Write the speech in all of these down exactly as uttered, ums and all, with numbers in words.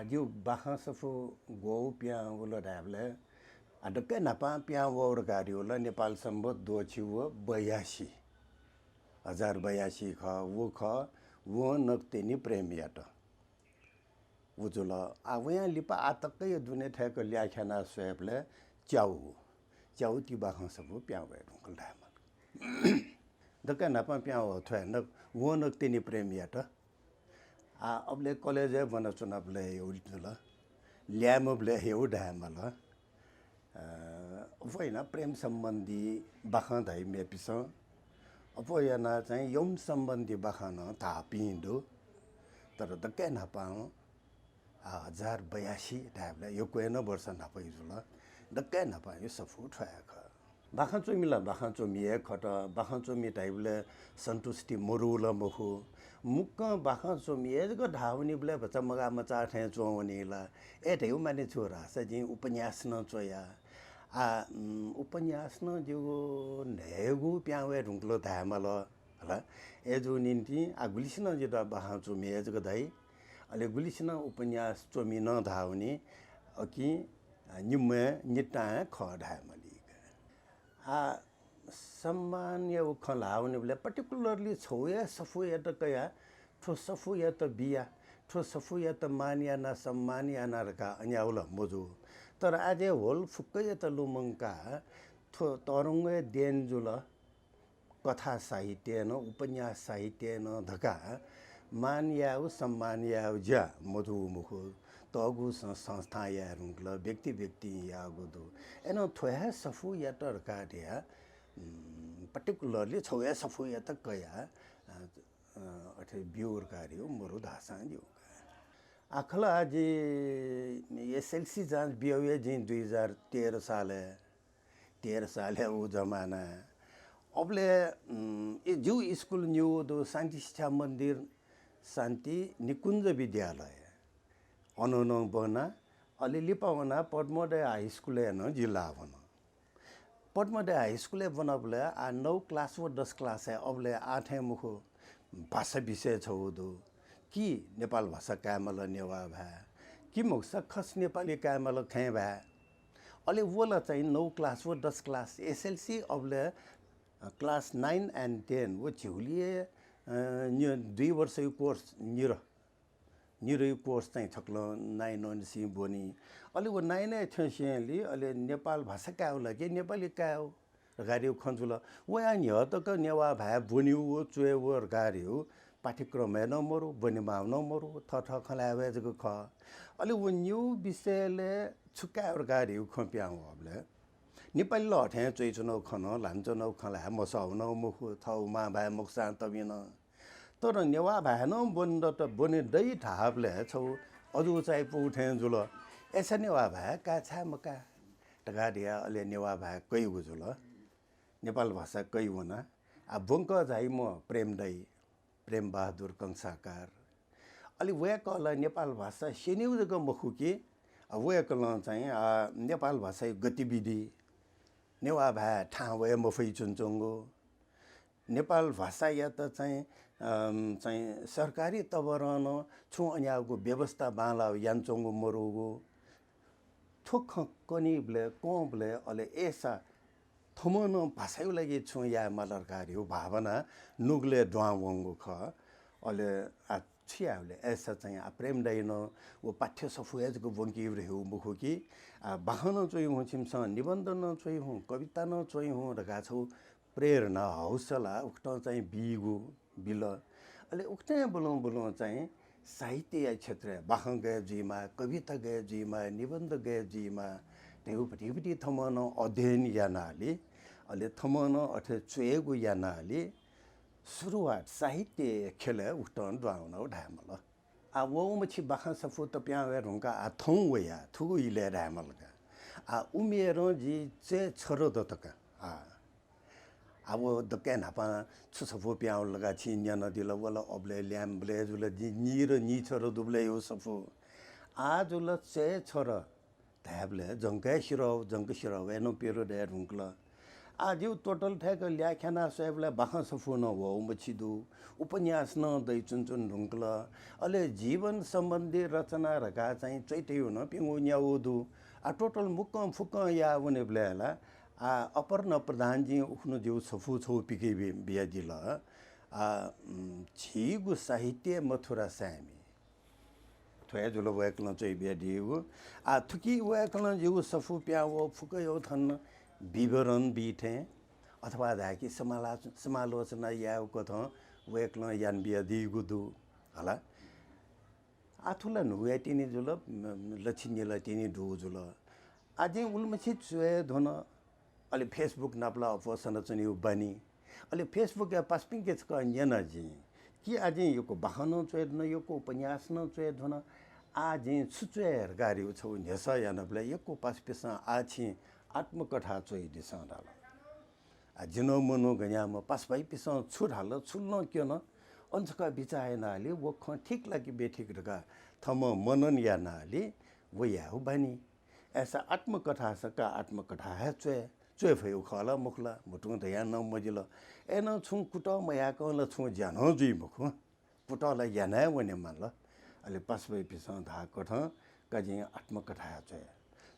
जिगु बाखं सफू ग्वःगु पिहां वल धायेबलय्, आ, दकलय् न्हापां पिहां वःगु धकाः धायेबलय् नेपाल सम्बत द्वःछि व बयासी, हजार बयासी खः, व खः, वं नकतिनि प्रेमयात। व जुल। आ, वयां लिपा आः तकया दुने थय्क ल्याख्याना स्वयेबलय् च्याउ, च्याउ ति बाखं सफू पिहां वये धुंकल धायेमाल। दकलय् न्हापां पिहां वः थ्व हे नक-, वं नकतिनि प्रेमयात। आ, अबलय् कलेजय् ब्वनाच्वनाबलय् हे उ जुल, ल्याय्म्हबलय् हे उ धायेमाल। अ, अप्वः यानाः प्रेम सम्बन्धी बाखं धाइ मेपिसं, अप्वः यानाः चाहिँ यौन सम्बन्धी बाखं नं धाःपिं दु। तर दकलय् न्हापां, आ, हजार बयासी धायेबलय् यक्व हे नं वर्ष न्हापां जुल, दकलय् न्हापांया सफू थ्व हे खः। बाखं च्वमि ला बाखं च्वमि हे खः, बाखं च्वमि धाइबलय् सन्तुष्टि मरु ला मखु। मुक्कं बाखं च्वमि हे जक धाःवनीबलय् भचा मगाः मचाः थें च्वंवनी ला। अय् धयागु माने छु धाःसा जिं उपन्यास नं च्वया। आ, उम्, उपन्यास नं जिगु न्हय्गू पिहां वये धुंकल धायेमाल हला। अय् जूगु निंतिं आ, गुलिसिनं जितः बाखं च्वमि हे जक धाइ। अले गुलिसिनं उपन्यास च्वमि नं धाःवनी। अकिं, आ, निम्हय् नितां हे खः धायेमाली। आ, सम्मानया उ खँ ल्हाःवनीबलय् particularly छगू हे सफूयात कयाः, थ्व सफूयात बियाः, थ्व सफूयात मान यानाः सम्मान यानाः धकाः अन्याउ ला मजू। तर आः जि whole फुक्कयात लुमंकाः थ्व तःधंगु हे देन जुल, कथा साहित्यय् नं, उपन्यास साहित्यय् नं धकाः मान यायेगु, सम्मान यायेगु ज्या मजू मखु। तःगु सं-, संस्थां याये धुंकल, व्यक्ति व्यक्तिं याःगु दु। अय्नं थ्व हे सफूयात धकाः धया, उम्, particularly छगू हे सफूयात कयाः, अ, अ, अथे ब्यू धकाः धयागु मरु धाःसां ज्यू का। आखला आः जि एसएलसी जाँच बियाउ हे जिं दुई हजार तेह्र सालय्, तेह्र सालय् उ जमाना। अबलय्, उम्, ए, जिगु स्कुल निगू दु, शान्ति शिक्षा मन्दिर, शान्ति निकुञ्ज विद्यालय। अन नं ब्वना, अले लिपा वनाः पद्मोदय हाई स्कुलय् नं जि लाः वन। पद्मोदय हाई स्कुलय् ब्वनाबलय् आः नौ क्लास व दस क्लासय् अबलय् आः थें मखु, भाषा विषय छगू दु। कि नेपाल भाषा कायेमाल नेवाः भाय्, कि मखुसा खस नेपाली कायेमाल खँय् भाय्। अले व ला चाहिँ नौ क्लास व दस क्लास, एसएलसी अबलय्, अ, class nine and ten व झिगुलिइ, अ, नि-, दुई वर्षया कोर्स निर निरयु कोर्स चाहिँ छकलं नाइनंनिसें ब्वनी। अले व नाइनय् थ्यंसेंलि अले नेपाल भाषा कायेगु ला कि नेपाली कायेगु धकाः धयागु खँ जुल। वयां न्ह्यः तक नेवाः भाय् ब्वनेगु व च्वयेगु धकाः धयागु पाठ्यक्रमय् नं मरु, ब्वनेमाःगु नं मरु, थःथः खँ ल्हाये वये जक खः। अले व निगू विषयलय् छु कायेगु धकाः धयागु खँ पिहां वःबलय् नेपाली ला अथें च्वइच्वनागु खँ नं, ल्हानाच्वनागु खँ ल्हाये मसःगु नं मखु, थःगु मांभाय् मखुसां तमिन। तर नेवाः भाय् नं ब्वने दत, ब्वने दइ धाःबलय् छगू अजू चायापुगु थें जुल। अय्सा नेवाः भाय् काये छाय् मकाये धकाः धयाः अले नेवाः भाय् कइगु जुल। नेपाल भाषा कइ वना। आ, ब्वंकः झाइम्ह प्रेम दाइ, प्रेम बहादुर कंसाकार। अले वय्कः ला नेपाल भाषा स्यनीगु जक मखु कि, आ, वय्कलं चाहिँ, आ, नेपाल भाषाया गतिविधि, नेवाः भाय् थाहां वये मफइ च्वंच्वंगु, नेपाल भाषायात चाहिँ, अम, चाहिँ सरकारी तवरं नं छुं अन्याय्गु व्यवस्था बांलाः यानाच्वंगु मरुगु। थ्व खँ कनीबलय्, कंबलय् अले अय्सा थःम्हं नं भाषाया लागि छुं याये माल धकाः धयागु भावना नुगलय् दुहां वंगु खः। अले आ, छु यायेबलय् अय्सा चाहिँ आ, प्रेम दाइनं व पाठ्य सफू हे जक ब्वंकी धयागु मखु कि, आ, बाखं नं च्वइ हुँ छिमिसं, निबन्ध नं च्वइ हुँ, कविता नं च्वइ हुँ धकाः छगू प्रेरणा, हौसला उकथं चाहिँ बीगु बिल। अले उकथं बुलुं बुलुं चाहिँ साहित्यया क्षेत्रय् बाखं गय् जुइमा, कविता गय् जुइमा, निबन्ध गय् जुइमा धयागु भतिभति थःम्हं नं अध्ययन यानालि, अले थःम्हं नं अथे च्वयेगु यानालि सुरुवात साहित्य ख्यलय् उकथं दुहां वनागु धायेमाल। आ, व उमछि बाखं सफू तप्यां वये धुंकाः आ थौं वया थुगु इलय् धायेमाल का। आ, उमेरं जि चय् छरद तक। आ, आ, व दकलय् न्हापां छु सफू पिहां वल धकाः छिं न्यनादिल, व ला अबलय् ल्याय्म्हबलय् जुल, जि नीर नीछरद दुबलय् व सफू। आ जुल चय् छरद। धायेबलय् जंक हे सिरः, जंक सिरः वये नं प्यदँ दये धुंकल। आः जिगु टोटल थय्क ल्याख्याना स्वयेबलय् बाखं सफू नं वःगु मछि दु, उपन्यास नं दइ च्वनच्वन धुंकल, अले जीवन सम्बन्धी रचना धकाः चाहिँ च्वइतयु नं प्यंगू न्यागू दु। आः टोटल मुक्कं फुक्कं याः वनेबलय् ला आः अपर्ण प्रधानजीं उखुन्हु जिगु सफू छगू पिके बि-, बियादिल। आः, उम्, झीगु साहित्य मथुरा साय्मि। थ्व हे जुल वय्कलं च्वय् बियादीगु। आः थुकी वय्कलं जिगु सफू पिहां वःगु फुक्कयागु थन विवरण बी थें अथवा धाय्कि समाला-, समालोचना यायेगु कथं वय्कलं याना बियादीगु दु हला। आः थ्व ला न्हूया तिनि जुल, म-, लछि निला तिनि दुगु जुल। आः जिं उलिमछि च्वये धुन। अले Facebook नाप ला अप्वः सनाच्वनेगु बानी। अले Facebook-या पासापिंके छकः न्यना जिं कि आः जिं यक्व बाखं नं च्वये धुन, यक्व उपन्यास नं च्वये धुन, आः जिं छु च्वये धकाः धइगु छगू न्ह्यसः यानाबलय् यक्व पासापिसं आः छिं आत्मकथा च्वयादिसँ धाल। आः जि नं मनू गज्याःम्ह, पासापिसं छु धाल, छु लं क्यन, अन छकः बिचाः यानालि व खँ ठीक ला कि बेठीक धकाः थःम्हं मनन यानालि व यायेगु बानी। अय्सा आत्मकथा सकाः आत्मकथा हे च्वये, च्वये फइगु खः ला मखु ला, म्हुतुं धयां नं मजिल। अय्नं छुं कुतः मयाकं ला छुं ज्या नं जुइ मखु। कुतः ला याना हे वनेमाल। अले पासापिसं धाःकथं का जिं आत्मकथा हे च्वये,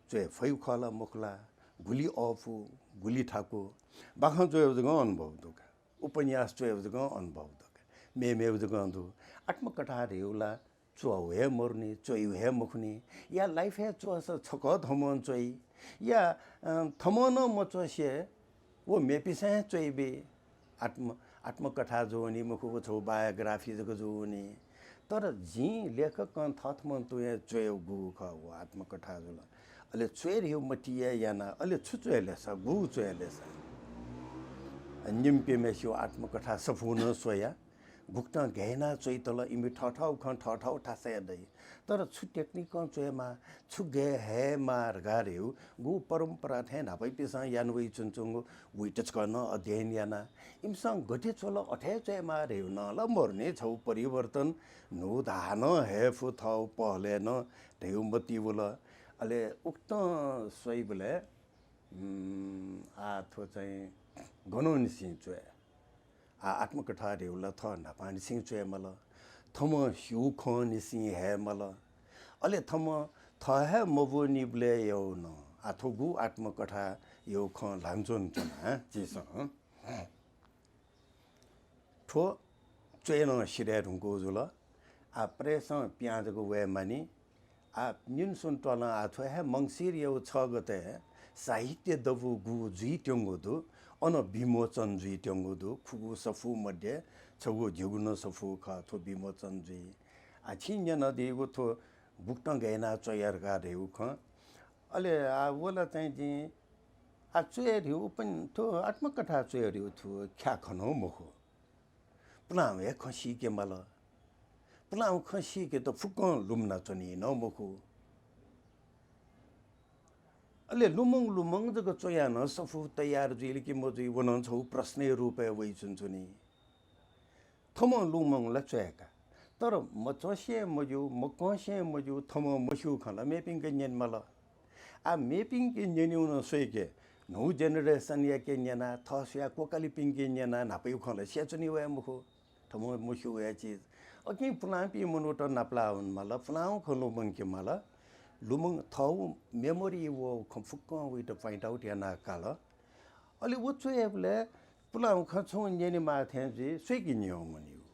च्वये फइगु खः ला मखु ला, गुलि अःपु, गुलि थाकु, बाखं च्वयेगु जकं अनुभव दु का, उपन्यास च्वयेगु जकं अनुभव दु का, मेमेगु जकं दु। आत्मकथा धइगु ला च्वःगु हे मरुनि, च्वइगु हे मखुनि, या life हे च्वःसा छकः थःम्हं च्वइ, या, अ, थःम्हं नं मच्वसे व मेपिसं हे च्वइबी। आत्म-, आत्मकथा जूनि मखु, व छगू biography जक जूनि। तर जिं लेखकं थःथःम्हं तुं हे च्वयेगु खः, व आत्मकथा जुल। अले च्वये धइगु मतिइ याना, अले छु च्वये लेसा, गुगु च्वये लेसा। निम्हपिंम्हेसिगु आत्मकथा सफू नं स्वया। गुकथं गय् याना च्वइतल, इमि थःथःगु खँ थःथःगु थासय् दइ। तर छु technique-ं च्वयेमाः, छु गय् हयेमाः धकाः धइगु परम्परा थें न्हापायापिन्सं याना वइच्वनाच्वंगु, वइत छकः नं अध्ययन याना। इमिसं गथे च्वल अथे च्वयेमाः धइगु नं ला मरुनि, छगू परिवर्तन न्हू धाः नं हये फु थःगु पहलय् नं धइगु मतिइ वल। अले उकथं स्वइबलय्, उम्, आः थ्व चाहिँ गनंनिसें च्वये? आः आत्मकथा धइगु ला थः न्हापांनिसें च्वयेमाल, थःम्हं स्यूगु खंनिसें हयेमाल, अले थःम्हं थः हे मब्वनीबलय् याःगु नं। आः थ्व गु आत्मकथायागु खँ ल्हानाच्वनाच्वना झीसं। थ्व च्वय् नं सिधये धुंकूगु जुल। आः press-ं पिहां जक वये मानि। आः न्यनेस्वने त्वालं आः थ्व हे मंसिरयागु छ गते साहित्य दबू गु जुइत्यंगु दु, अन विमोचन जुइत्यंगु दु। खुगू सफू मध्ये छगू झीगु नं सफू खः, थ्व विमोचन जुइ। आः छिं न्यनादीगु थ्व गुकथं गय् याना च्वया धकाः धइगु खँ। अले आः व ला चाहिँ जिं आः च्वये धइगु पनि थ्व आत्मकथा च्वये धइगु थ्व ख्याः खँ नं मखु। पुलांगु हे खँ सीके माल। पुलांगु खँ सीकेत फुक्कं लुमनाच्वनी नं मखु। अले लुमंगु लुमंगु जक च्वयाः नं सफू तयार जुइल कि मजुइ, व नं छगू प्रश्नया रूपय् वइच्वनाच्वनी। थःम्हं लुमंगु ला च्वये का, तर मच्वसे मज्यू, मकंसे मज्यू, थःम्हं मस्यूगु खँ ला मेपिन्के न्यने माल। आः मेपिन्के न्यनेगु नं स्वइके, न्हू generation-याके न्यनाः, थः स्वयाः क्वकालिपिन्के न्यनाः न्हापायागु खँ ला स्याच्वने वये मखु। थःम्हं मस्यूगु हे चिज। अकिं पुलांपिं मनूत नापलाः वने माल, पुलांगु खँ लुमंके माल। लुमं-, थःगु memory-य् वःगु खँ फुक्कं वइत point out यानाः काल। अले व च्वयेबलय् पुलांगु खँ छुं न्यनेमाः थें जुइ, स्वइके न्यं वनीगु।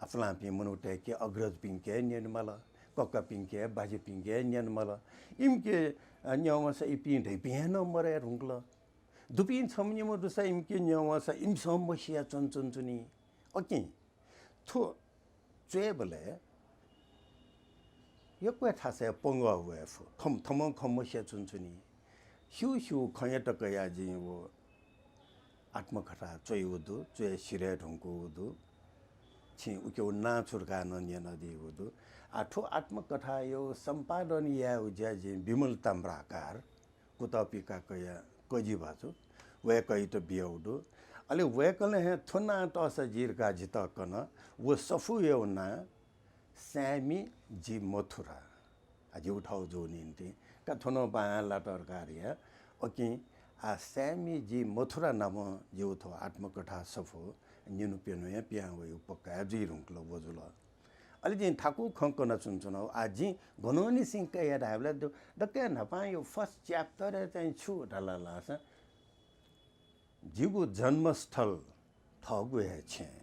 आः पुलांपिं मनूतय्के, अग्रजपिन्के न्यने माल, ककापिन्के, बाज्यापिन्के न्यने माल। इमिके, अ, न्यं वंसा इपिं धइपिं हे नं मरये धुंकल। दुपिं छम्ह निम्ह दुसा इमिके न्यं वंसा इमिसं मसिया च्वनाच्वनाच्वनी। अकिं थ्व च्वयेबलय् यक्व हे थासय् पंगः वये फु। थम-, थम्हं खँ मसिया च्वनाच्वनी। स्यूस्यू खँयात कयाः जिं व आत्मकथा च्वयागु दु, च्वये सिधये धुंकूगु दु। छिं उकियागु नां छु धकाः नं न्यनादीगु दु। आः थ्व आत्मकथायागु सम्पादन यायेगु ज्या जिं विमल ताम्राकार, कुतः पिकाकया कजि भाजु, वय्कःयात बियागु दु। अले वय्कलं हे थ्व नां तःसा जि धकाः जितः कन। व सफूयागु नां साय्मि जि मथुरा। आः जिगु थःगु जूगु निंतिं का थ्व नं बांलात धकाः धया। अकिं आ, साय्‌मि जि मथुरा नापं जिगु थ्व आत्मकथा सफू निन्हु प्यन्हुया पिहां वइगु पक्का जुइ धुंकल व जुल। अले जिं थाकु खँ कनाच्वनाच्वना। आ, जिं गनंनिसें कया धायेबलय् दु, दकलय् न्हापांयो first chapter-य् चाहिँ छु धाल धाःसा, जिगु जन्मस्थल थःगु हे छेँ।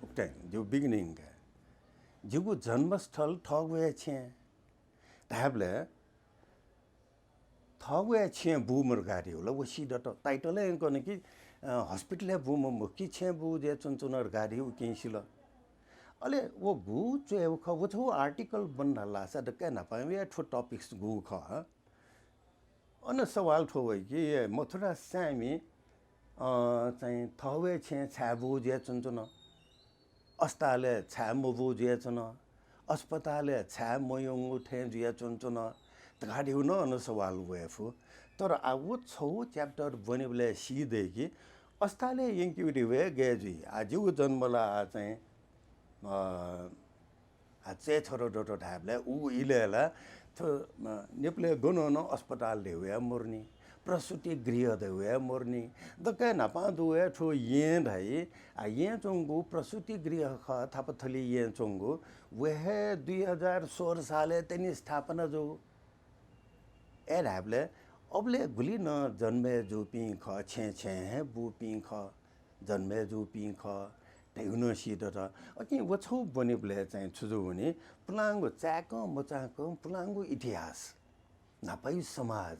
उक्थें जिगु beginning का। जिगु जन्मस्थल थःगु हे छेँ धायेबलय् थःगु हे छेँ बूम्ह धकाः धइगु ला व सी दत। Title हे यंकन कि, अ, hospital-य् बूम्ह मखु कि छेँ बू जुयाच्वनाच्वन धकाः धइगु उकिं सिल। अले व गु च्वय् व खः, व छगू article बन धाल धाःसा दकलय् न्हापां वया थ्व topics गु खः। अन सवाल थ्व वइ कि मथुरा साय्‌मि, अ, चाहिँ थःगु हे छेँ छाय् बू जुयाच्वनाच्वन? अस्पतालय् छाय् मबू जुयाच्वन? अस्पतालय् छाय् मयंगु थें जुयाच्वनाच्वन धकाः धइगु नं अन सवाल वये फु। तर आ व छगू chapter ब्वनेबलय् सी दइ कि अस्पतालय् यंकेगु धइगु हे गय् जुइ। आ जिगु जन्म ला आ चाहिँ, अ, आ, चय् छरो दत धायेबलय् उ इलय् ला थ्व, अ, नेपालय् गनं नं अस्पताल धइगु हे मरु नि, प्रसूति गृह धइगु हे मरु नि, दकलय् न्हापां दुगु हे थ्व येँ धाइ। आ, येँ च्वंगु प्रसूति गृह खः, थापाथली येँ च्वंगु, व हे दुई हजार सोह्र सालय् तिनि स्थापना जूगु। अय् धायेबलय् अबलय् गुलि नं जन्मय् जूपिं खः, छेँ छेँ हे बूपिं खः, जन्मय् जूपिं खः धइगु नं सी दत। अकिं व छगू ब्वनेबलय् चाहिँ छु जू वनी, पुलांगु चाय्‌कं मचाय्‌कं पुलांगु इतिहास, न्हापाया समाज,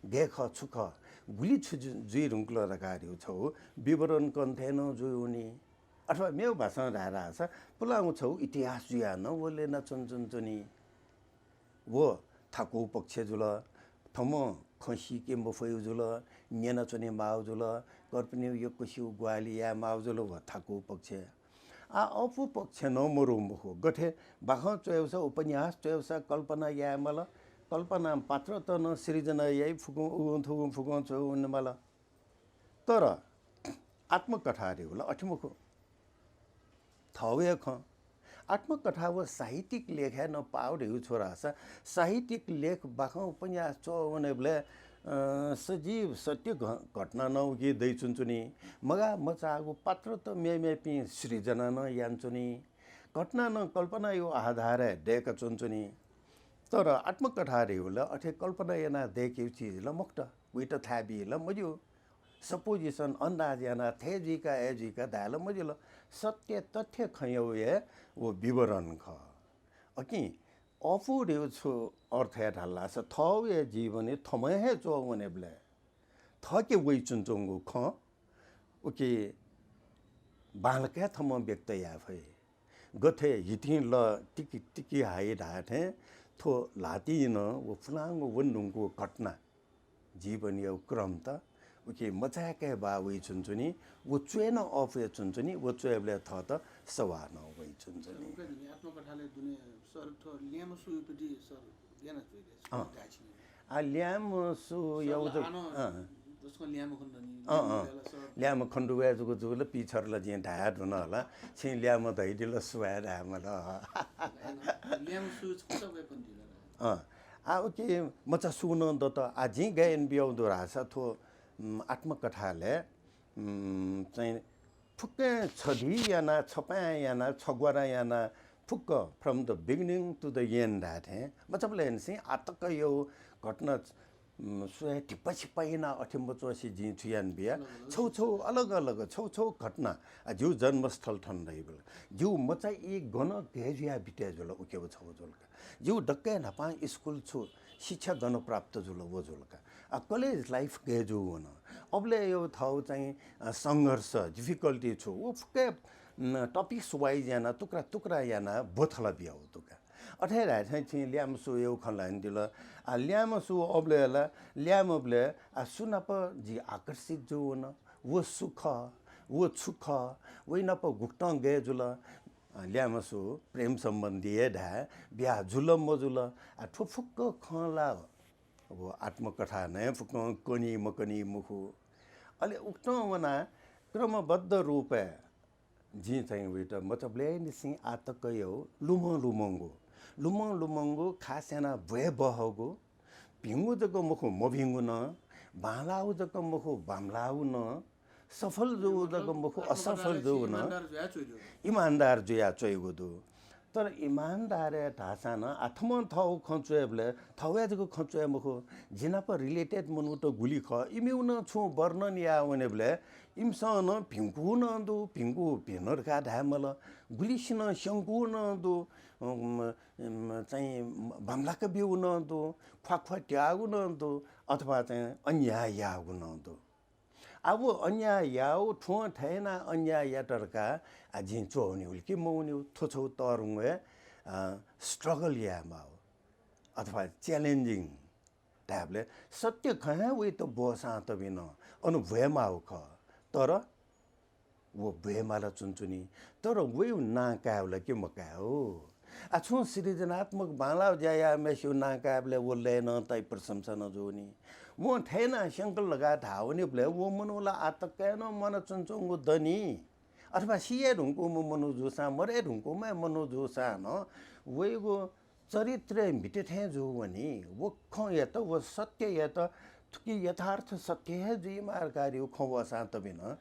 गय् खः, छु खः, गुलि छु जु-, जुइ धुंकल धकाः धइगु छगू विवरण कने थें नं जुइ वनी। अथवा मेगु भाषां धाये धाःसा पुलांगु छगू इतिहास जुयाः नं व ल्यनाच्वनाच्वनी। व थाकु पक्ष जुल। थःम्हं खँ सीके मफइगु जुल, न्यनाच्वने माःगु जुल, कर्पिनिगु यक्वसिगु ग्वाहालि याये माःगु जुल, व थाकु पक्ष। आ, अःपु पक्ष नं मरु मखु। गथे बाखं च्वयेवसा, उपन्यास च्वयेवसा कल्पना याये माल, कल्पनां पात्रत नं सृजना याइ, फुकुं उगुं थुगुं फुकुं च्वय् वने माल। तर आत्मकथा धइगु ला अथे मखु। थःगु हे खँ। आत्मकथा व साहित्यिक लेखय् नं पाः धइगु छु धाःसा, साहित्यिक लेख बाखं उपन्यास च्वः वनेबलय्, अ, सजीव सत्य घ-, घटना नं उकी दइच्वनाच्वनी। मगाः मचाःगु पात्रत मेमेपिं सृजना नं यानाच्वनी। घटना नं कल्पनाया आधारय् दय्काच्वनाच्वनी। तर आत्मकथा धइगु ला अथे कल्पना यानाः दय्केगु चिज ला मखुत। वइत थाय् बी ला मज्यू। Supposition, अन्दाज यानाः थथे जुइका, अथे जुइका धाये ला मज्यू ला। सत्य तथ्य खँयागु हे व विवरण खः। अकिं अःपु धइगु छु अर्थय् धाल धाःसा थःगु हे जीवनय् थःम्हं हे च्वः वनेबलय् थःके वइच्वनाच्वंगु खँ उकी बांलाक हे थःम्हं व्यक्त याये फइ। गथे हितिं लः तिकि तिकि हाइ धाये थें थ्व ल्हातिं नं व पुलांगु वने धुंकूगु घटना, जीवनया क्रमत उकी मचाय्‌के बाः वइच्वनाच्वनी, व च्वय् नं अःपु हे च्वनाच्वनी, व च्वय्‌बलय् थःत सवाः नं वइच्वनाच्वनी। उकी आत्मकथालय् दुने सर थ्व ल्याय्म्ह सु याःगु पति सर गय् यानाः च्वइ ले, अँ। धाःछि। आ, ल्याय्म्ह सु याःगु सर ला जक, हानं अँ। जसकं ल्याय्म्ह खनेदनि, अँ, अँ। ल्याय्म्ह खनेदु वय् जक जूगु ला पिछर ला जिं धाये धुन हला। छिं ल्याय्म्ह धयादिल, सु हे धाये मल। ल्याय्म्ह सु छकः वय् खनेदिल। अँ। आ, उकी मचा सु नं दत। आ, जिं गय् यानाबियागु दु धाःसा थ्व, उम्, आत्मकथालय् उम्, चाहिँ फुक्कं छधी यानाः, छपाँय् यानाः, छग्वारां यानाः फुक्क from the beginning to the end धाये थें मचाबलय् निसें आः तकयागु घटना, उम्, स्वये धिप्पा छिप्पा यानाः अथे मच्वंसे जिं छु यानाबिया। छौ छौ अलग अलग छौ छौ घटना, आ, जिगु जन्मस्थल थन दइबलय् जिगु मचा ई गन गय् जुयाः बिते जुल, उकी व छौ जुल का। जिगु दकलय् न्हापां स्कुल छु, शिक्षा गन प्राप्त जुल, व जुल का। आ, college life गय् जूगु वन। अबलय् यो थौ चाहिँ, अ, संघर्ष, difficulty छु, व फुक्क, न, topics wise यानाः, टुक्रा टुक्रा यानाः ब्वथला बियागु दु का। अथे धाये थें छिं ल्याय्म्ह सु याःगु खँ ल्हानादिल। आ, ल्याय्म्ह सु अबलय् ला, ल्याय्म्हबलय्, आ, सु नाप जि आकर्षित जूगु वन, व सु खः, व छु खः, वइ नाप गुकथं गय् जुल, अ, ल्याय्म्ह सु प्रेम सम्बन्धी हे धाये, ब्याहा जुल मजुल, आ, थ्व फुक्क खँ ला व आत्मकथां हे फुक्कं कनी मकनी मखु। अले उकथं वनाः क्रमबद्ध रूपय् जिं चाहिँ वइत मचाबलय् निसें आः तकयागु लुमं लुमंगु, लुमं लुमंगु खास यानाः भ्वय् बहःगु, भिंगु जक मखु, मभिंगु नं, बांलाःगु जक मखु, बांमलाःगु नं, सफल जूगु जक मखु, असफल जूगु नं इमानदार जुयाः च्वइगु दु। तर इमानदारय् धाःसां नं आः थःम्हं थःगु खँ च्वयेबलय् थःगु हे जक खँ च्वये मखु, जि नाप related मनूत गुलि खः, इमिगु नं छुं वर्णन याः वनेबलय् इमिसं नं भिंकूगु नं दु, भिंकूगु भिन्न धकाः धाये मल, गुलिसिनं स्यंकूगु नं दु, उम्, उम्, चाहिँ बांमलाक ब्यूगु नं दु, ख्वाख्वा त्याःगु नं दु, अथवा चाहिँ अन्याय याःगु नं दु। आः व अन्याय याःगु, थ्वं थथे यानाः अन्याय यात धकाः आः जिं च्वःवनेगु कि मवनेगु, थ्व छगू तःधंगु हे, अ, struggle यायेमाःगु अथवा challenging धायेबलय् सत्य खँ हे वइत ब्वःसां तबिनं अन ब्वयेमाःगु खः। तर व ब्वयेमाला च्वंच्वनी, तर वयु नां कायेगु ला कि मकायेगु? आः छुं सृजनात्मक बांलाःगु ज्या याःम्हय्सिगु नां कायेबलय् व लय् नं तइ, प्रशंसा नं जूनि। वं थथे यानाः स्यंकल धकाः धाः वनेबलय् व मनू ला आः तक हे नं म्वानाच्वनाच्वंगु दनि। अथवा सिये धुंकूम्ह मनू जूसां, मरय् धुंकूम्ह मनू जूसां नं वइगु चरित्रय् म्हिते थें जूवनी। व खँयात, व सत्ययात, थुकी यथार्थ सत्य हे जुइमाः धकाः खँ वःसां तबिनं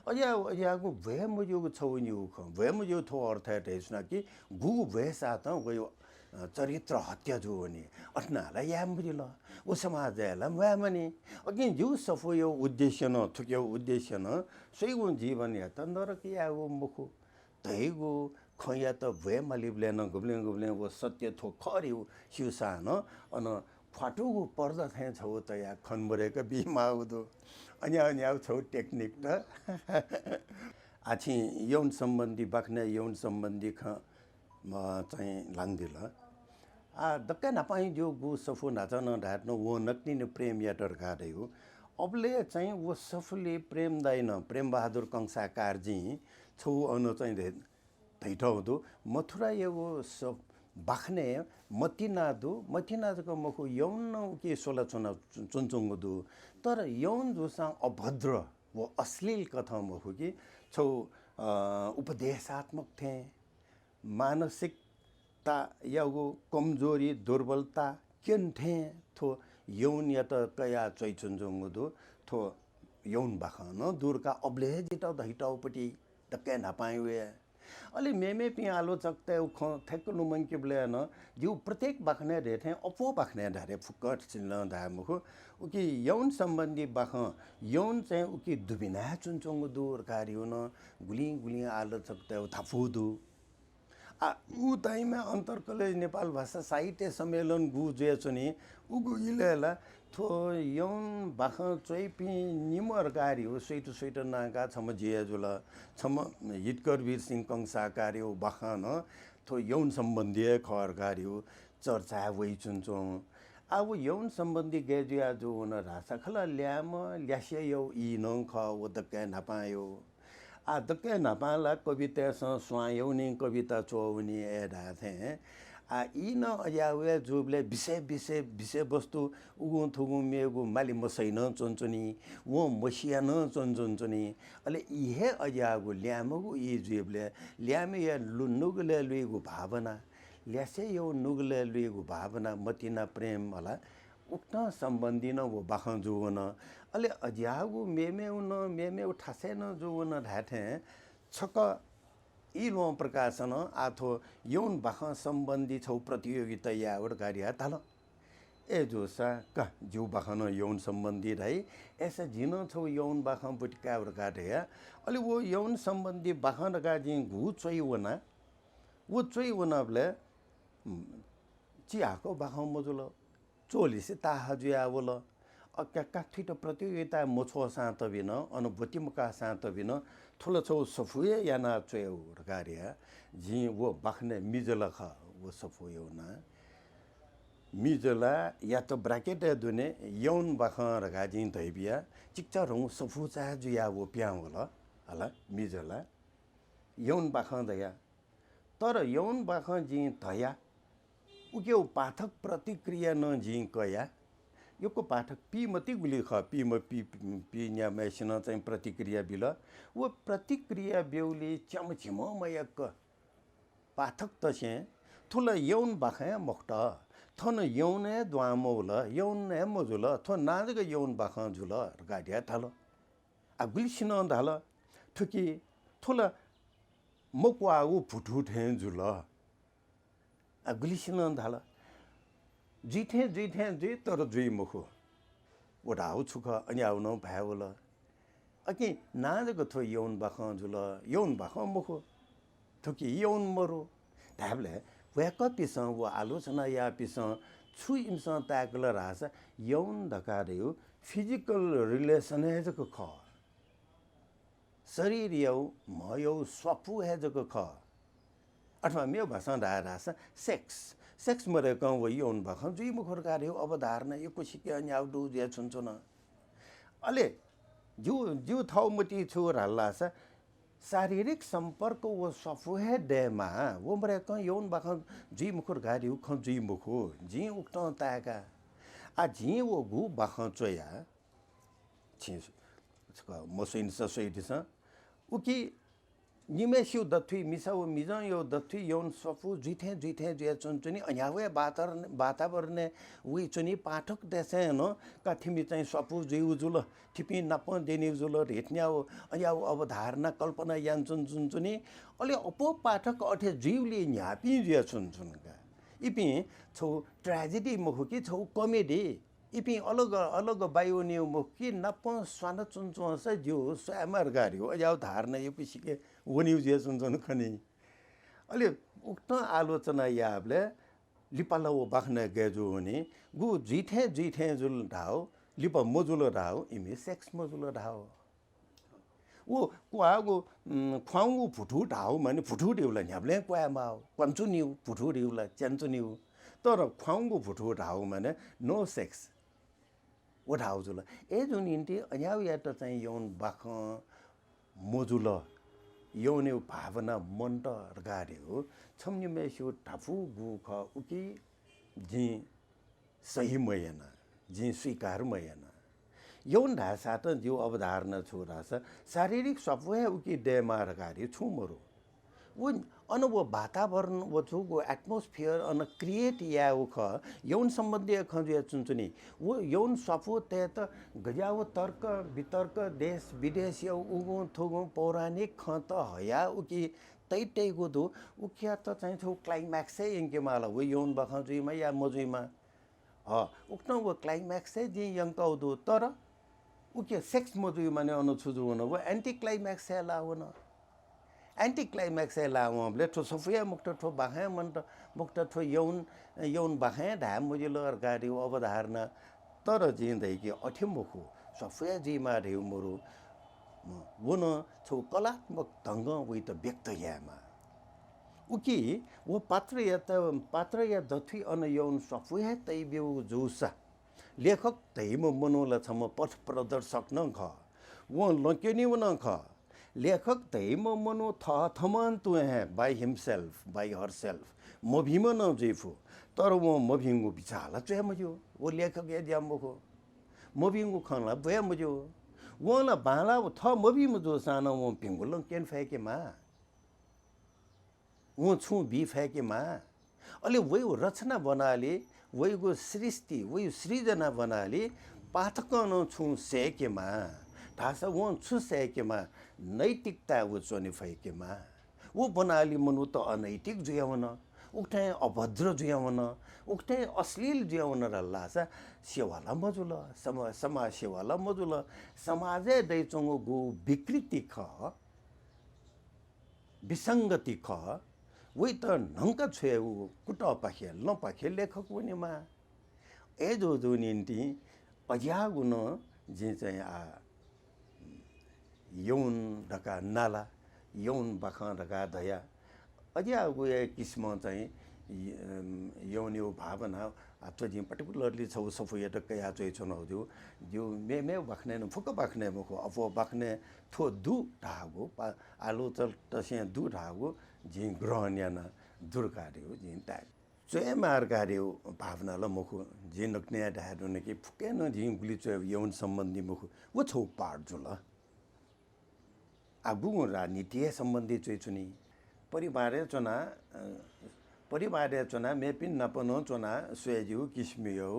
अज्याःगु, अज्याःगु ब्वये मज्यूगु छगू निगू खँ, ब्वये मज्यूगु थ्व अर्थय् धयाच्वना कि गुगु ब्वयेसातं वयु, अ, चरित्र हत्या जूवनी। अथे यानाः ला याये मजिल, व समाजय् ला म्वायेमानि। अकिं जिगु सफूया उद्देश्य नं, थुकिया उद्देश्य नं स्वइगु जीवनयात नरक यायेगु मखु। धइगु खँयात ब्वये मालीबलय् नं गुबलें गुबलें व सत्य थ्व खः धइगु स्यूसां नं अन ख्वातुगु पर्दा थें छगू तयाः खने मदय्क बीमाःगु दु। अन्याः अन्याःगु छगू technique दु। आः छिं यौन सम्बन्धी, बाखनय् यौन सम्बन्धी खँ, अ, चाहिँ ल्हानादिल। आः दक्व न्हापां जिगु सफू न्हाचः नं धायेत नं वं नकतिनि प्रेम यात धकाः धइगु। अबलय् चाहिँ व सफूलय् प्रेम दाइनं, प्रेमबहादुर कंसाकारजीं छगू अन चाहिँ धइ-, धइथःगु दु। मथुरायागु स-, बाखनय् मतिना दु, मतिना जक मखु, यौन नं उकी स्वला च्वना च्वनाच्वंगु दु। तर यौन जूसां अभद्र व अश्लील कथं मखु कि छगू, अ, उपदेशात्मक थें, मानसिकतायागु कमजोरी, दुर्बलता क्यने थें थ्व यौनयात कयाः च्वइच्वनाच्वंगु दु। थ्व यौन बाखं नं दु धकाः अबलय् हे जितः धइथःगुपट्टि दक्व न्हापां वये। अले मेमेपिं आलोचकतय् व खँ थ्यंक लुमंकेबलय् नं जिगु प्रत्येक बाखनय् धयाथें अप्वः बाखनय् धाये फुक्क सिल्लं धाये मखु। उकी यौन सम्बन्धी बाखं, यौन चाहिँ उकी दुबिना हे च्वनाच्वंगु दु धकाः धइगु नं गुलिं गुलिं आलोचकतय् धापू दु। आः, उ time-य् अन्तरकलेज नेपाल भाषा साहित्य सम्मेलन गु जुयाच्वनी, उगु इलय् ला थ्व यौन बाखं च्वइपिं निम्ह धकाः धइगु स्वइत स्वइत नां काः छम्ह जिया जुल, छम्ह हितकरवीर सिंह कंसाकारया बाखं नं थ्व यौन सम्बन्धी हे खः धकाः धइगु चर्चाय् वइच्वनाच्वं। आः व यौन सम्बन्धी गय् जुया जूवन धाःसा खला ल्याय्म्ह ल्यासेयागु ई नं खः व दक्व न्हापांयागु। आः दक्व न्हापां ला कवितय्सं स्वां यःगुलिं कविता च्वःवनी अय् धाःथें। आः ई नं अज्याःगु हे जूबलय् विषय, विषय, विषयवस्तु उगुं थुगुं मेगु माले मसइ नं च्वनाच्वनी, वं मसिया नं च्वनाच्वनाच्वनी। अले ई हे अज्याःगु ल्याय्म्हगु ई जुइबलय् ल्याय्म्हया लु-, नुगलय् लुइगु भावना, ल्यासेयागु नुगलय् लुइगु भावना, मतिना प्रेम हला, उकथं सम्बन्धी नं व बाखं जूवन। अले अज्याःगु मेमेगु नं, मेमेगु थासय् नं जूवन धायेथें छकः इलोहं प्रकाशनं आः थ्व यौन बाखं सम्बन्धी छगू प्रतियोगिता यायेगु धकाः धयाः धाल। अय्जूसा का, जिगु बाखं नं यौन सम्बन्धी धाइ, अय्सा जिं नं छगू यौन बाखं ब्वति कायेगु धकाः धयाः, अले व यौन सम्बन्धी बाखं धकाः जिं गु च्वइवना। व च्वइवनाबलय्, उम्, चिहाकःगु बाखं मजुल। च्वःलिसे ताहाः जुयावल। अ, का, का थुइत प्रतियोगिताय् मछ्वःसां तबिनं, अन ब्वति मकाःसां तबिनं, थ्व ला छगू सफू हे यानाः च्वयेगु धकाः धयाः जिं व बाखनय् मिजला खः, व सफूयागु नां। मिजलायात bracket-य् दुने यौन बाखं धकाः जिं धयाबिया, चिकिचा धंगु सफू चाय् जुयाः व पिहां वल। हला, मिजला। यौन बाखं धया। तर यौन बाखं जिं धया, उकियागु पाठक प्रतिक्रिया नं जिं कया। यक्व पाठक पीम्ह ति गुलि खः, पीम्ह पी, पीन्याम्हय्सिनं चाहिँ प्रतिक्रिया बिल। व प्रतिक्रिया ब्यूगुलिं च्याम्ह झिम्ह मयक्क पाठकतय्सं थ्व ला यौन बाखं हे मखुत, थन यौन हे द्वां मवल, यौन हे मजुल, थ्व नां जक यौन बाखं जुल धकाः धाल। आ, गुलिसिनं धाल, थुकी थ्व ला मक्वाःगु भुतु थें जुल। आ, गुलिसिनं धाल, जुइ थें जुइ थें जुइ, तर जुइ मखु। व धाःगु छु खः, अज्याःगु नं भाय् वल। अकिं नां जक थ्व यौन बाखं जुल, यौन बाखं मखु, थुकी यौन मरु धायेबलय् वय्कःपिसं व आलोचना याःपिसं छु इमिसं ताय्कल धाःसा यौन धकाः धयागु physical relation हे जक खः। शरीरयागु, म्हयागु स्वापू हे जक खः। अथवा मेगु भाषां धाये धाःसा sex, sex मदय्कं व यौन बाखं जुइ मखु धकाः धयागु अवधारणा यक्व सिक्क न्ह्यागु दु जुया च्वनाच्वन। अले जिगु, जिगु थःगु मतिइ छु धाल धाःसा शारीरिक सम्पर्क व स्वापू हे दयेमाः, व मदय्कं यौन बाखं जुइ मखु धकाः धयागु खँ जुइ मखु। जिं उकथं ताय्का। आ, जिं व गु बाखं च्वया, छिं छकः मस्वइनिसा स्वयादिसँ। उकी निम्हय्सिगु दथुइ, मिसा व मिजंयागु दथुइ यौन स्वापू जुइ थें जुइ थें जुया च्वनाच्वनी। अज्याःगु हे वातावरण, वातावरणय् वइच्वनी। पाठकतय्सं नं का थिमि चाहिँ स्वापू जुइगु जुल, थिपिं नापं द्यनीगु जुल धइथें न्ह्यागु अज्याःगु अवधारणा कल्पना यानाच्वनाच्वनी। अले अप्वः पाठक अथे जुइबलय् न्ह्याःपिं जुया च्वनाच्वन का। इपिं छगू tragedy मखु कि छगू comedy। इपिं अलग अलग बाय् वनीगु मखु कि नापं स्वाना च्वनाच्वंसा ज्यू, स्वयेमाः धकाः धयागु अज्याःगु धारणा यक्व सिक्क वनीगु जुया च्वनाच्वन खनी। अले उकथं आलोचना याःबलय् लिपा ला व बाखनय् गय् जू वनी, गु जुइ थें जुइ थें जुल धाःगु, लिपा मजुल धाःगु, इमि sex मजुल धाःगु। व क्वाःगु, उम्, ख्वाउँगु भुतु धाःगु माने भुतु धयागु ला न्ह्याबलें क्वायेमाःगु, क्वानाच्वनीगु, भुतु धयागु ला च्यानाच्वनीगु। तर ख्वाउँगु भुतु धाःगु माने no sex। व धाःगु जुल। अय्जूगु निंतिं अज्याःगुयात चाहिँ यौन बाखं मजुल, यौनयागु भावना मन्त धकाः धयागु छम्ह निम्हय्सिगु धापू गु खः, उकी जिं सही मयाना, जिं स्वीकार मयाना। यौन धाःसातं जिगु अवधारणा छु धाःसा शारीरिक स्वापू हे उकी दयेमाः धकाः धयागु छुं मरु। व अन व वातावरण, व छुगु atmosphere अन create यायेगु खः, यौन सम्बन्धी खँ जुया च्वनाच्वनी। व यौन स्वापू तयेत गज्याःगु तर्क वितर्क, देश विदेशया उगुं थुगुं पौराणिक खँत हयाः उकी तइतइगु दु। उकियात चाहिँ छगू climax हे यंकेमाल, व यौन बाखं जुइमा या मजुइमा। ह, उकथं व climax हे जिं यंकागु दु, तर उकी sex मजुइमाने अन छु जू वन, व anti climax हे लाः वन। Anti climax हे लाः वंबलय् थ्व सफूया मुक्त, थ्व बाखं मन्त, मुक्त, थ्व यौन, यौन बाखं धाये मजिल धकाः धयागु अवधारणा। तर जिं धयागु अथे मखु, सफूया जुइमाः धयागु मरु। व नं छगू कलात्मक ढंगं वइत व्यक्त यायेमाः। उकी व पात्रयात, पात्रया दथुइ अन यौन स्वापू हे तइब्यूगु जूसा, लेखक धइम्ह मनू ला छम्ह पथ प्रदर्शक नं खः। वं लँ क्यनीम्ह नं खः। लेखक धइम्ह मनू थःथम्हं तुं हे by himself, by herself मभिंम्ह नं जुइफु। तर वं मभिंगु बिचाः ला च्वये मज्यू। व लेखकया ज्या मखु। मभिंगु खँ ला ब्वये मज्यू। वं ला बांलाः थः मभिंम्ह जूसां नं वं भिंगु लँ क्यने फय्केमाः। वं छुं बी फय्केमाः। अले वइगु रचना ब्वनालि, वइगु सृष्टि, वइगु सृजना ब्वनालि पाठकं नं छुं सय्केमाः। धाःसा वं छु सय्केमाः? नैतिकता व च्वने फय्केमाः। व ब्वनालि मनूत अनैतिक जुयावन, उकथं अभद्र जुयावन, उकथं अश्लील जुयावन धाःसा सेवा ला मजुल, सम-, समाज सेवा ला मजुल। समाजय् दइच्वंगु विकृति खः, विसंगति खः, वइत न्हंका छ्वयेगु कुतःपाखे, लँपाखे लेखक वनेमाः। अय्जूगु निंतिं अज्याःगु नं जिं चाहिँ आ यौन धकाः नाला, यौन बाखं धकाः धया। अज्याःगु हे किसिमं चाहिँ य-, अम, यौनयागु भावना, आ, थ्व जिं particularly छगू सफूयात कयाच्वयाच्वनागु दु। जिगु मेमेगु बाखनय् नं, फुक्क बाखनय् मखु, अप्वः बाखनय् थ्व दु धाःगु, पा-, आलोचकतय्सं दु धाःगु जिं ग्रहण याना, दु धकाः धयागु जिं ताये। च्वयेमाः धकाः धयागु भावना ला मखु, जिं नकतिनि धाये धुन कि फुक्कं नं जिं गुलि च्वये यौन सम्बन्धी मखु, व छगू part जुल। आ, गुगुं राजनीति हे सम्बन्धी च्वइच्वनी। परिवारय् च्वनाः, अ, परिवारय् च्वनाः मेपिं नाप नं च्वनाः स्वये ज्यू किसिमया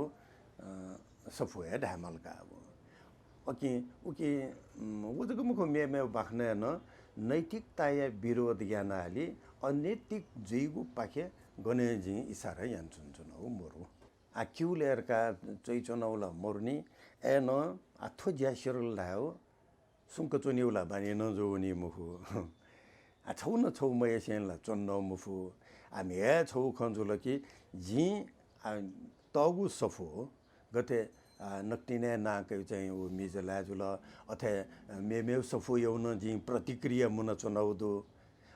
सफू हे धायेमाल का। अकिं उकिं व जक मखु, मेमेगु बाखनय् नं नैतिकताया विरोध यानाः अनैतिक जुइगुपाखे गनं जिं इसारा यानाच्वनागु मरु। आ, क्यु लय् धकाः च्वइच्वनागु ला मरुनि। अय्नं आ, थ्व ज्या सिरल धायेगु सुंक च्वनीगु ला बानी नं जूवनी मखु। आ, छगू न छगू मयासें ला च्वने नं मफु। आ, म्ह्याय् छगू खँ जुल कि जिं, आ, तःगु सफू गथे, आ, नकतिनि नां कयाः चाहिँ व मिजलाय् जुल, अथे, आ, मेमेगु सफूयागु नं जिं प्रतिक्रिया मुनाच्वनागु दु।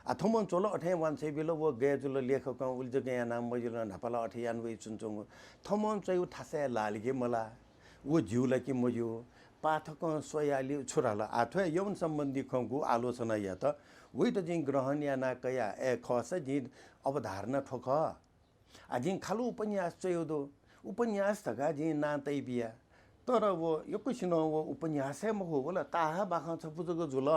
आ, थम्हं च्वल अथें वांछ्वइ बिल, व गय् जुल लेखकं उलि जक यानाः मजिल, न्हापा ला अथे याना वइच्वनाच्वंगु। थम्हं च्वयेगु थासय् लाल कि मलाः, व ज्यू ला कि मज्यू, पाठकं स्वयालि छु धाल। आ, थ्व यौन सम्बन्धी खँगु आलोचना यात, वइत जिं ग्रहण याना कया, अय् खःसा जिं अवधारणा थ्व खः। आ, जिं खालु उपन्यास च्वयेगु दु, उपन्यास धकाः जिं नां तयाबिया। तर व यक्वसिनं व उपन्यास हे मखु, व ला ताहा बाखं छपु जक जुल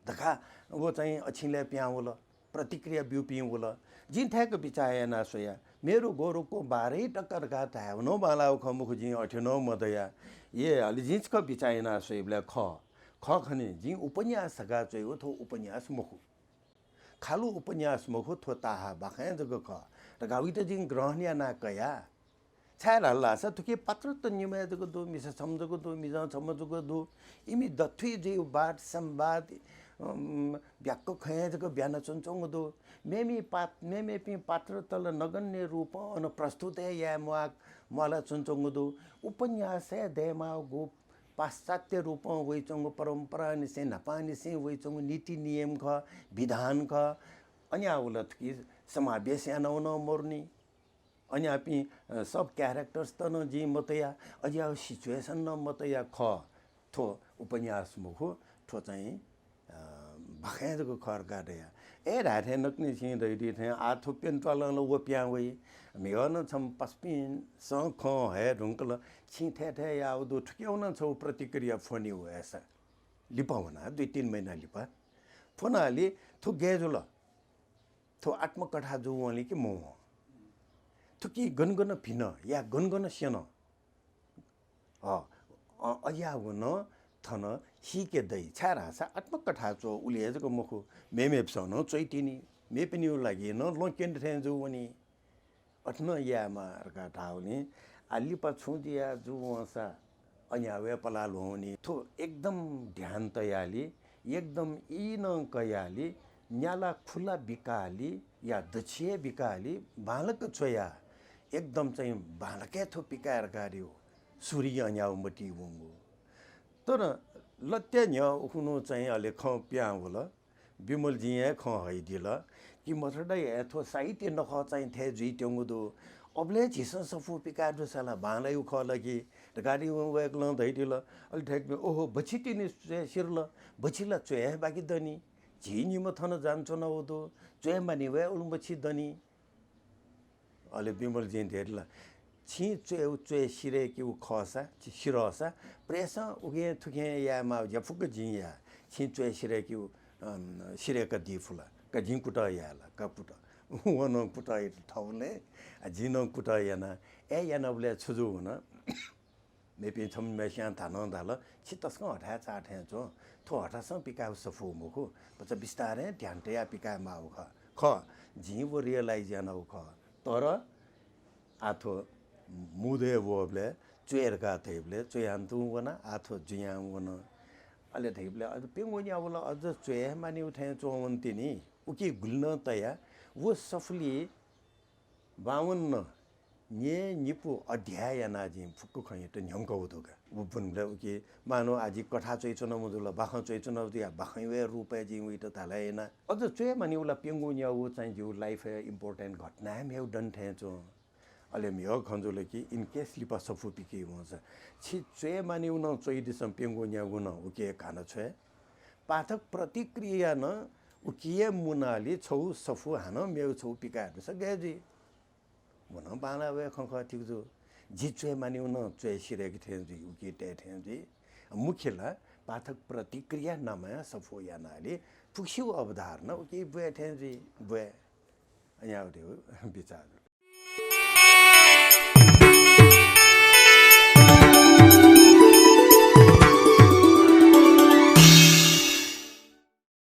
धकाः व चाहिँ अछिलय् पिहां वल, प्रतिक्रिया ब्यूपिं वल। जिं थय्क बिचाः याना स्वया, मेरो गोरुको बाह्रै टक्का धकाः धायेगु नं बांलाःगु खँ मखु, जिं अथे नं मधया। ए, अले जिं छकः बिचाः याना स्वयेबलय् खः, खः खनी, जिं उपन्यास धकाः च्वयेगु थ्व उपन्यास मखु। खालु उपन्यास मखु, थ्व ताहा बाखं जक खः धकाः वइत जिं ग्रहण याना कया। छाय् धाल धाःसा थुकी पात्रत निम्ह जक दु, मिसा छम्ह जक दु, मिजं छम्ह जक दु। इमि दथुइ जुइगु वाद संवाद, अम, ब्याक्क खँय् जक ब्यानाच्वनाच्वंगु दु। मेमि पात-, मेमेपिं पात्रत ला नगण्य रूपं अन प्रस्तुत हे याये म्वाः-, म्वालाच्वनाच्वंगु दु। उपन्यासय् दयेमाःगु पाश्चात्य रूपं वइच्वंगु परम्परानिसें न्हापांनिसें वइच्वंगु नीति नियम खः, विधान खः। अज्याःगु ला थुकी समावेश यानागु नं मरुनि। अज्याःपिं, अ, sub characters त नं जिं मतया, अज्याःगु situation नं मतया खः। थ्व उपन्यास मखु, थ्व चाहिँ, अ, बाखं जक खः धकाः धया। अय् धाये थें नकतिनिसें धयादी थें आः थ्व प्यन्त्वालं ला व पिहां वइ। म्हिगः नं छम्ह पासापिन्सं खँ हये धुंकल, छिं थथे थथे याःगु दु, थुकियागु नं छगू प्रतिक्रिया फ्वनेगु हय्सा। लिपा वना, दुई तीन महिना लिपा। फ्वनालि थ्व गय् जुल? थ्व आत्मकथा जूवंलि कि मवं? थुकी गन गन भिन, या गन गन स्यन? अ, अ, अज्याःगु नं थन सीके दइ, छाय् धाःसा आत्मकथा च्वः उलि हे जक मखु, मेमेपिसं नं च्वइतिनि, मेपिनिगु लागि नं ल्वँ क्यने थें जूवनी। अथे नं यायेमाः धकाः धाःगुलिं आ लिपा छुं जुया जूवंसा अज्याःगु हे पलाः ल्ह्वंवनी। थ्व एकदम ध्यान तयालि, एकदम ई नं कयालि, न्याला खुला बिकालि, या दछि हे बिकालि, बांलाक च्वया, एकदम चाहिँ बांलाक हे थ्व पिकाये धकाः धइगु सुरि अज्याःगु मतिइ वंगु। तर लत्या न्ह्यः उखुन्हु चाहिँ अले खँ पिहां वल। विमलजीं हे खँ हइदिल कि मथुरा दाइ, थ्व साहित्य नखः चाहिँ थथे जुइत्यंगु दु। अबलय् झीसं सफू पिकाये दुसा ला बांलाइगु खः ला कि धकाः धइगु वय्कलं धइदिल। अले थय्कपिं, ओहो, बछि तिनि च्वय् सिरल, बछि ला च्वय् हे बाकि दनि। झी निम्ह थन जानाच्वनागु दु, च्वय् मानिगु हे उलिमछि दनि। अले विमलजीं धयादिल, छिं च्वय्, च्वय् सिरय्केगु खःसा, छि सिरःसा, प्रेसं उखें थुखें यायेमाःगु ज्या फुक्क जिं याये। छिं च्वय् सिरय्केगु, अम, सिरय्कादी फु ला? का जिं कुतः याये ला? का कुतः। वं नं कुतः यात थौंकन्हय्, आ, जिं नं कुतः याना। अय् यानाबलय् छु जू वन? मेपिं छम्हमेस्यां धानं धाल, छि तसकं हथाय् चाःथें च्वं, थ्व हथासं पिकायेगु सफू मखु, भचा बिस्तारं ध्यान तयाः पिकायेमाःगु खः। खः, जिं व realize यानागु खः। तर आः थ्व मुदँय् वःबलय् च्वये धकाः धइबलय् च्वयां तुं वना, आः थ्व जुयां वन। अले धइबलय् अझ प्यंगू न्यागू ला अझ च्वये हे मानिगु थें च्वंवंतिनि। उकी गुलि नं तया, व सफुली बावन्न न्यय् निपु अध्याय यानाः जिं फुक्क खँयात न्ह्यंकागु दु का। व बुनबलय् उकी मानव आः जि कथा च्वइच्वनागु जुल, बाखं च्वइच्वनागु जुया, बाखंया रूपय् जिं वइत धाल याना। अझ च्वये मानिगु ला प्यंगू न्यागू चाहिँ जिगु life-य् important घटना हे मेगु दन थें च्वं। अले म्हिगः खँ जुल कि in case लिपा सफू पिके वंसा, छि च्वये मानिगु नं च्वइदिसँ, प्यंगू न्यागू नं उकी हे घाना छ्वये। पाठक प्रतिक्रिया नं उकी हे मुनालि छगू सफू हानं मेगु छगू पिकाये दुसा गय् जुइ। व नं बांलाः वये खँ खः, ठीक जू। जि च्वये मानिगु नं च्वय् सिरय्के थें जुइ, उकी तये थें जुइ। मुख्य ला पाठक प्रतिक्रिया नामया सफू यानालि फुक्कसिगु अवधारणा उकी ब्वये थें जुइ, ब्वये। यानागु धइगु बिचाः दु।